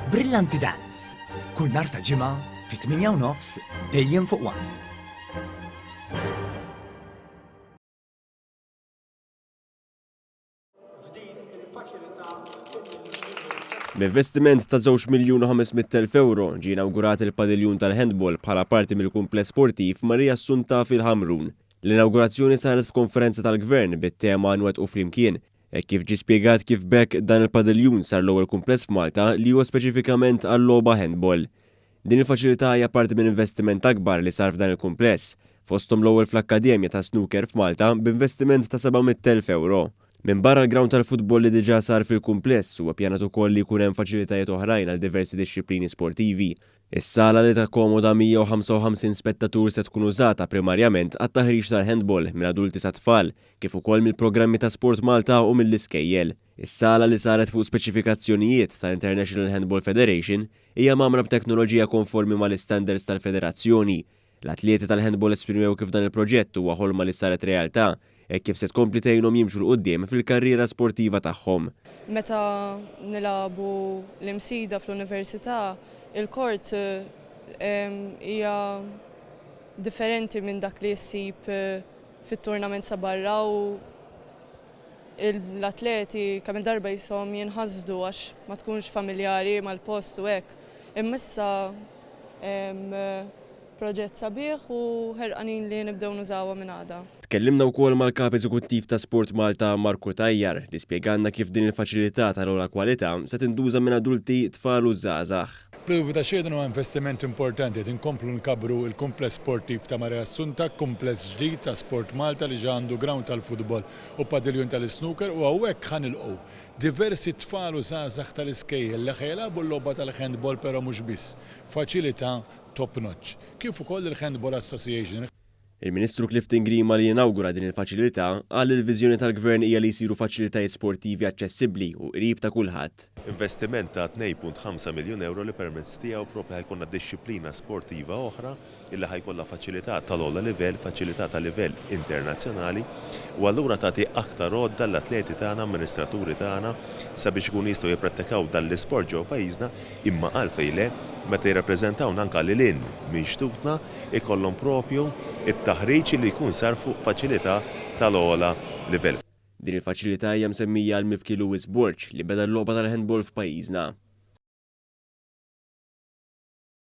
Brillanti Dance, kull nhar ta' Ġimgħa fit-8 u nofs dejjem fuq One. B'investiment ta' żewġ miljun u 500,000 ewro ġie inawgurat il-padiljun tal-handball bħala parti mill-kumpless sportiv Maria Assunta fil-Ħamrun. L-inawgurazzjoni saret f'konferenza tal-Gvern bit-tema Nwettqu Flimkien, hekk kif ġie spjegat kif b'hekk dan il-padiljun sar l-ewwel kumpless f'Malta li huwa speċifikament għal-logħba handball. Din il-faċilità hija parti minn investiment akbar li sar f'dan il-kumpless, fosthom l-ewwel fl-akkademja tas-snooker f'Malta b'investiment ta' 700,000 ewro. Minbarra l-grawnd tal-futbol li diġà sar fil-kumpless, huwa ppjanat ukoll li jkun hemm faċilitajiet oħrajn għal diversi dixxiplini sportivi. Is-sala li takkomoda 155 spettatur se tkun użata primarjament għat-taħriġ tal-handball minn adulti sa tfal, kif ukoll mill-programmi ta' Sport Malta u mill-iskejjel. Is-sala li saret fuq speċifikazzjonijiet tal-International Handball Federation hija mgħammra b'teknoloġija konformi mal-istandards tal-federazzjoni. L-atleti tal-handball esprimew kif dan il-proġett huwa ħolma li saret realtà, hekk kif se tkompli tgħinhom jimxu 'l quddiem fil-karriera sportiva tagħhom. Meta nilagħbu l-Imsida fl-Università, il-court hija differenti minn dak li ssib fit-tournaments ta' barra u l-atleti kemm-il darba jisom jinħasdu għax ma tkunx familjari mal-post u hekk. Imma issa proġett sabiħ u ħerqanin li nibdew nużawha minn għada. Tkellimna wkoll mal-Kap Eżekuttiv ta' Sport Malta Marco Cutajar li spjegalna kif din il-faċilità tal-ogħla kwalità se tintuża minn adulti, tfal u żgħażagħ. Bla dubju ta' xejn dan huwa investiment importanti, qed inkomplu nkabbru l-kumpless sportiv ta' Maria Assunta, kumpless ġdid ta' Sport Malta li ġa għandu ground tal-futbol u padiljun tal-isnooker u hawnhekk ħa nilqgħu diversi tfal u żgħażagħ tal-iskejjel li ħa jilagħbu l-logħba tal-handball però mhux biss. Faċilità top notch. Kif ukoll il-Handball Association. Il-Ministru Clifton Grima li inawgura din il-faċilità qal li l-viżjoni tal-Gvern hija li jsiru faċilitajiet sportivi aċċessibbli u qrib ta' kulħadd. Investiment ta' 2.5 miljun ewro li permezz tiegħu proprju ħa jkollna dixxiplina sportiva oħra illi ħa jkollha faċilità tal-ogħla livell, faċilità ta' livell internazzjonali u allura tagħti aktar għodda lill-atleti tagħna, amministraturi tagħna sabiex ikunu jistgħu jipprattikaw dan l-isport ġewwa pajjiżna Imma għalfejn le, meta jirrappreżentawna anke lil hinn minn xtutna, ikollhom propju t-taħriġ li jkun sar fuq faċilità tal-ogħla livell. Din il-faċilità hija msemmija għall-mibki Louis Borg li beda l-logħba tal-handball f'pajjiżna.